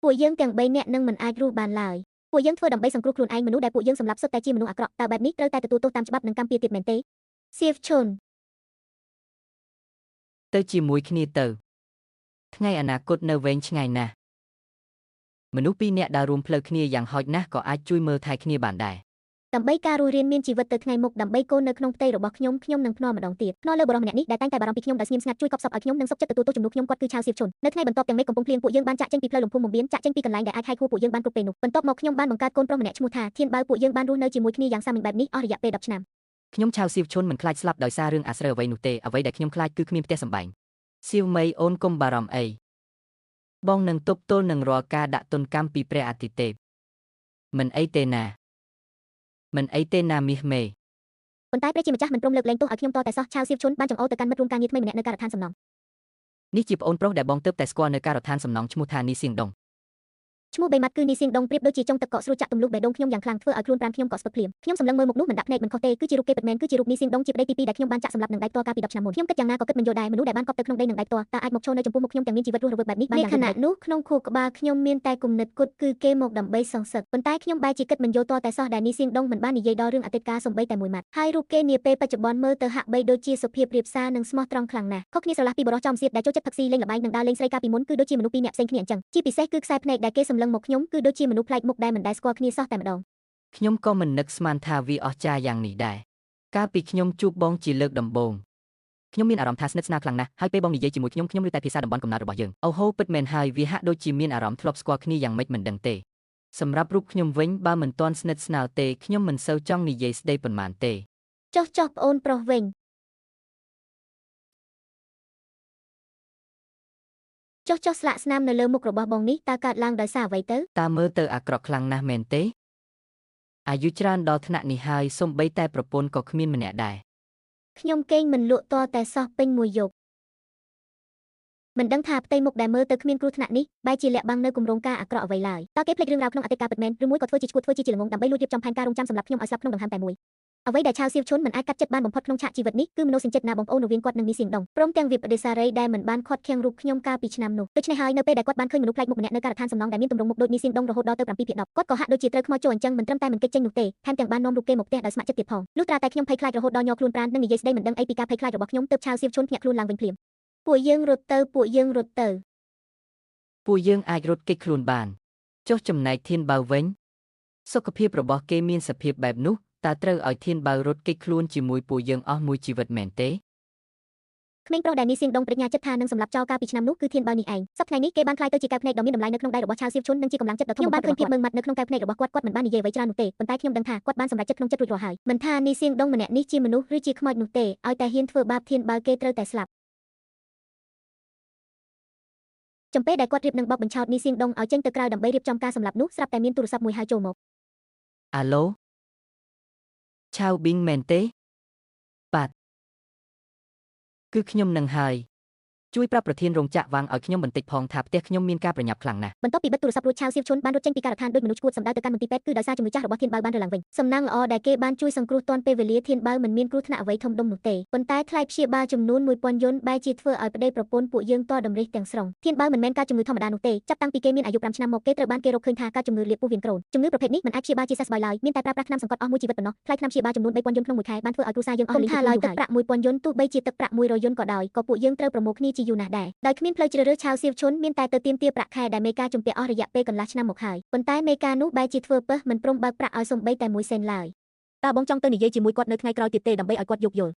ពួកយើងទាំងបីនាក់នឹងមិនអាចរស់បានឡើយពួកយើងធ្វើដើម្បីសង្គ្រោះខ្លួនឯងមនុស្សដែលពួកយើងសម្លាប់សុទ្ធតែជាមនុស្សអាក្រក់តើបែបនេះត្រូវតែទទួលទោសតាមច្បាប់និងកម្មពៀរទៀតមែនទេសៀវឈុន ទៅជាមួយគ្នាទៅថ្ងៃអនាគតនៅវែងឆ្ងាយណាស់មនុស្សពីរនាក់ដើររួមផ្លូវគ្នាយ៉ាងហោចណាស់ក៏អាចជួយមើលថែគ្នាបានដែរ ដើម្បីការរស់រានមានជីវិតទៅថ្ងៃមុខដើម្បីកូននៅក្នុងផ្ទៃរបស់ខ្ញុំខ្ញុំនឹងភ្នាល់ម្ដងទៀតភ្នាល់លើបុរសម្នាក់នេះដែលតែងតែបារម្ភពីខ្ញុំដោយស្ងៀមស្ងាត់ជួយកប់សពឲ្យខ្ញុំនិងសុខចិត្តទទួលទោសជំនួសខ្ញុំគាត់គឺឆាវសៀវឈុននៅថ្ងៃបន្ទាប់ទាំងមេឃកំពុងភ្លៀងពួកយើងបានចាក់ចេញពីផ្លូវលំភូមិមៀនចាក់ចេញពីកន្លែងដែលអាចហែកហួរពួកយើងបានគ្រប់ពេលនោះបន្ទាប់មកខ្ញុំបានបង្កើតកូនប្រុសម្នាក់ឈ្មោះថាធានបាវពួកយើងបានរស់នៅជាមួយគ្នាយ៉ាងសាមញ្ញបែបនេះអស់រយៈពេល10ឆ្នាំ ខ្ញុំឆាវសៀវឈុនមិនខ្លាចស្លាប់ដោយសាររឿងអាស្រូវអ្វីនោះទេអ្វីដែលខ្ញុំខ្លាចគឺគ្មានផ្ទះសម្បែងសៀវមីអូនកុំបារម្ភអីបងនឹងទប់ទល់នឹងរាល់ការដាក់ទណ្ឌកម្មពីព្រះអាទិទេពមិនអីទេណាមិនអីទេណាមាសមេ ប៉ុន្តែព្រះជាម្ចាស់មិនព្រមលើកលែងទោសឲ្យខ្ញុំតតែសោះឆាវសៀវឈុនបានចង្អុលទៅកាន់មិត្តរួមការងារថ្មីម្នាក់នៅការដ្ឋានសំណង់ នេះជាប្អូនប្រុសដែលបងទើបតែស្គាល់នៅការដ្ឋានសំណង់ឈ្មោះថានីសៀងដុង ឈ្មោះបីម៉ាត់គឺនីសៀងដុងប្រៀបដូចជាចុងទឹកកកស្រួចចាក់ទម្លុះបេះដូងខ្ញុំយ៉ាងខ្លាំងធ្វើឲ្យខ្លួនប្រាណខ្ញុំក៏ស្ពឹកភ្លាមខ្ញុំសម្លឹងមើលមុខនោះមិនដាក់ភ្នែកមិនខុសទេគឺជារូបគេពិតមែនគឺជារូបនីសៀងដុងជាប្តីទី2ដែលខ្ញុំបានចាក់សម្លាប់នឹងដៃផ្ទាល់កាលពី10ឆ្នាំមុនខ្ញុំគិតយ៉ាងណាក៏គិតមិនយល់ដែរមនុស្សដែលបានកប់ទៅក្នុងដីនឹងដៃផ្ទាល់តើអាចមកឈរនៅចំពោះមុខខ្ញុំទាំងមានជីវិតរស់រវើកបែបនេះបានយ៉ាងដូចម្តេចនោះក្នុងខួរក្បាលខ្ញុំមានតែគំនិតគត់គឺគេមកដើម្បីសងសឹកប៉ុន្តែខ្ញុំបែរជាគិតមិនយល់ទាល់តែសោះដែលនីសៀងដុងមិនបាននិយាយដល់រឿងអតីតកាលសូម្បីតែមួយម៉ាត់ហើយរូបគេនាពេលបច្ចុប្បន្នមើលទៅហាក់បីដូចជាសុភាពរាបសារនិងស្មោះត្រង់ខ្លាំងណាស់ខុសគ្នាស្រឡះពីបុរសចំសៀតដែលចូលចិត្តផឹកស៊ីលេងល្បែងនិងដើរលេងស្រីកាលពីមុនគឺដូចជាមនុស្សពីរនាក់ផ្សេងគ្នាអញ្ចឹងជាពិសេសគឺខ្សែភ្នែកដែលគេសម្លឹងមកខ្ញុំគឺដូចជាមនុស្សប្លែកមុខដែលមិនដែលស្គាល់គ្នាសោះតែម្ដង ខ្ញុំក៏មិននឹកស្មានថាវាអស្ចារ្យយ៉ាងនេះដែរកាលពីខ្ញុំជួបបងជាលើកដំបូងខ្ញុំមានអារម្មណ៍ថាស្និទ្ធស្នាលខ្លាំងណាស់ហើយពេលបងនិយាយជាមួយខ្ញុំខ្ញុំឮតែភាសាតំបន់កំណើតរបស់យើងអូហូពិតមែនហើយវាហាក់ដូចជាមានអារម្មណ៍ធ្លាប់ស្គាល់គ្នាយ៉ាងម៉េចមិនដឹងទេសម្រាប់រូបខ្ញុំវិញបើមិនទាន់ស្និទ្ធស្នាលទេខ្ញុំមិនសូវចង់និយាយស្ដីប៉ុន្មានទេ ចុះចុះប្អូនប្រុសវិញចុះចុះស្លាកស្នាមនៅលើមុខរបស់បងនេះតើកើតឡើងដោយសារអ្វីទៅ តើមើលទៅអាក្រក់ខ្លាំងណាស់មែនទេអាយុច្រើនដល់ថ្នាក់នេះហើយសូម្បីតែប្រពន្ធក៏គ្មានម្នាក់ដែរ ខ្ញុំគេងមិនលក់ទាល់តែសោះពេញមួយយប់មិនដឹងថាផ្ទៃមុខដែលមើលទៅគ្មានគ្រោះថ្នាក់នេះបែរជាលាក់បាំងនៅគម្រោងការអាក្រក់អ្វីឡើយតើគេភ្លេចរឿងរ៉ាវក្នុងអតីតកាលពិតមែនឬមួយក៏ធ្វើជាឈួតធ្វើជាល្ងងដើម្បីលួចរៀបចំផែនការរងចាំសម្រាប់ខ្ញុំឲ្យស្លាប់ក្នុងដង្ហើមតែមួយអ្វីដែលឆាវសៀវឈុនមិនអាចកាត់ចិត្តបានបំផុតក្នុងឆាកជីវិតនេះគឺមនោសញ្ចេតនាបងប្អូនរវាងគាត់និងនីសៀងដុងព្រមទាំងវិបដិសារីដែលមិនបានខាត់ខាំងរូបខ្ញុំកាលពីឆ្នាំនោះដូច្នេះហើយនៅពេលដែលគាត់បានឃើញមនុស្សប្លែកមុខម្នាក់នៅការដ្ឋានសំណង់ដែលមានទម្រង់មុខដូចនីសៀងដុងរហូតដល់ទៅ7ភាគ10គាត់ក៏ហាក់ដូចជាត្រូវខ្មោចចូលអញ្ចឹងមិនត្រឹមតែមិនគេចចេញនោះទេថែមទាំងបាននាំរូបគេមកផ្ទះដោយស្ម័គ្រចិត្តទៀតផងលុះត្រាតែខ្ញុំភ័យខ្លាចរហូតដល់ញ័រខ្លួនប្រាណនិងនិយាយស្ដីមិនដឹងអីពីការភ័យខ្លាចរបស់ខ្ញុំទើបឆាវសៀវឈុនភ្ញាក់ខ្លួនឡើងវិញភ្លាមពួកយើងរត់ទៅពួកយើងរត់ទៅ ពួកយើងអាចរត់គេចខ្លួនបានចុះចំណែកធានបាវវិញសុខភាពរបស់គេមានសភាពបែបនោះតើត្រូវឲ្យធានបាវរត់គេចខ្លួនជាមួយពួកយើងអស់មួយជីវិតមែនទេ ក្មេងប្រុសដែលនីសៀងដុងប្រាជ្ញាចិត្តថានឹងសម្លាប់ចោលកាលពីឆ្នាំនោះគឺធានបាវនេះឯងសប្តាហ៍ថ្ងៃនេះគេបានក្លាយទៅជាកែវភ្នែកដ៏មានតម្លៃនៅក្នុងដៃរបស់ឆាវសៀវឈុននិងជាកម្លាំងចិត្តដ៏ធំខ្ញុំបានឃើញភាពម៉ឺងម៉ាត់នៅក្នុងកែវភ្នែករបស់គាត់គាត់មិនបាននិយាយអ្វីច្រើននោះទេប៉ុន្តែខ្ញុំដឹងថាគាត់បានសម្រេចចិត្តក្នុងចិត្តរួចរាល់ហើយមិនថានីសៀងដុងម្នាក់នេះជាមនុស្សឬជាខ្មោចនោះទេឲ្យតែហ៊ានធ្វើបាបធានបាវគេត្រូវតែស្លាប់ចំពេលដែលគាត់រៀបនឹងបោកបញ្ឆោតនីសៀងដុងឲ្យចេញទៅក្រៅដើម្បីរៀបចំការសម្លាប់នោះស្រាប់តែមានទូរស័ព្ទមួយហៅចូលមក អាឡូឆាវប៊ីងមែនទេបាទគឺខ្ញុំនឹងហើយជួយប្រាប់ប្រធានរោងចក្រវាងឲ្យខ្ញុំបន្តិចផងថាផ្ទះខ្ញុំមានការប្រញាប់ខ្លាំងណាស់ បន្ទាប់ពីបិទទូរស័ព្ទរួចឆាវសៀវឈុនបានរត់ចេញពីការដ្ឋានដូចមនុស្សឈួតសម្ដៅទៅកាន់មន្ទីរពេទ្យគឺដោយសារជំងឺចាស់របស់ធានបាវបានរើឡើងវិញសំណាងល្អដែលគេបានជួយសង្គ្រោះទាន់ពេលវេលាធានបាវមិនមានគ្រោះថ្នាក់អ្វីធំដុំនោះទេប៉ុន្តែថ្លៃព្យាបាលចំនួន1000យុនបែរជាធ្វើឲ្យប្តីប្រពន្ធពួកយើងតតម្រិះទាំងស្រុងធានបាវមិនមែនកើតជំងឺធម្មតានោះទេចាប់តាំងពីគេមានអាយុ5ឆ្នាំមកគេត្រូវបានគេរកឃើញថាកើតជំងឺលាកពោះវៀនក្រូនជំងឺប្រភេទនេះមិនអាចព្យាបាលជាសះស្បើយឡើយមានតែប្រើប្រាស់ថ្នាំសង្កត់អស់មួយជីវិតប៉ុណ្ណោះថ្លៃថ្នាំព្យាបាលចំនួន3000យុនក្នុងមួយខែបានធ្វើឲ្យគ្រួសារយើងអស់លីងថាឡើយទឹកប្រាក់1000យុនទោះបីជាទឹកប្រាក់100យុនក៏ដោយក៏ពួកយើងត្រូវប្រមូលគ្នាជាយូរណាស់ដែរដោយគ្មានផ្លូវជ្រើសរើសឆាវសៀវឈុនមានតែទៅទាមទារប្រាក់ខែដែលមេការជំពាក់អស់រយៈពេលកន្លះឆ្នាំមកហើយប៉ុន្តែមេការនោះបែរជាធ្វើពឹសមិនព្រមបើកប្រាក់ឲ្យសូម្បីតែមួយសេនឡើយតើបងចង់ទៅនិយាយជាមួយគាត់នៅថ្ងៃក្រោយទៀតទេដើម្បីឲ្យគាត់យោគយល់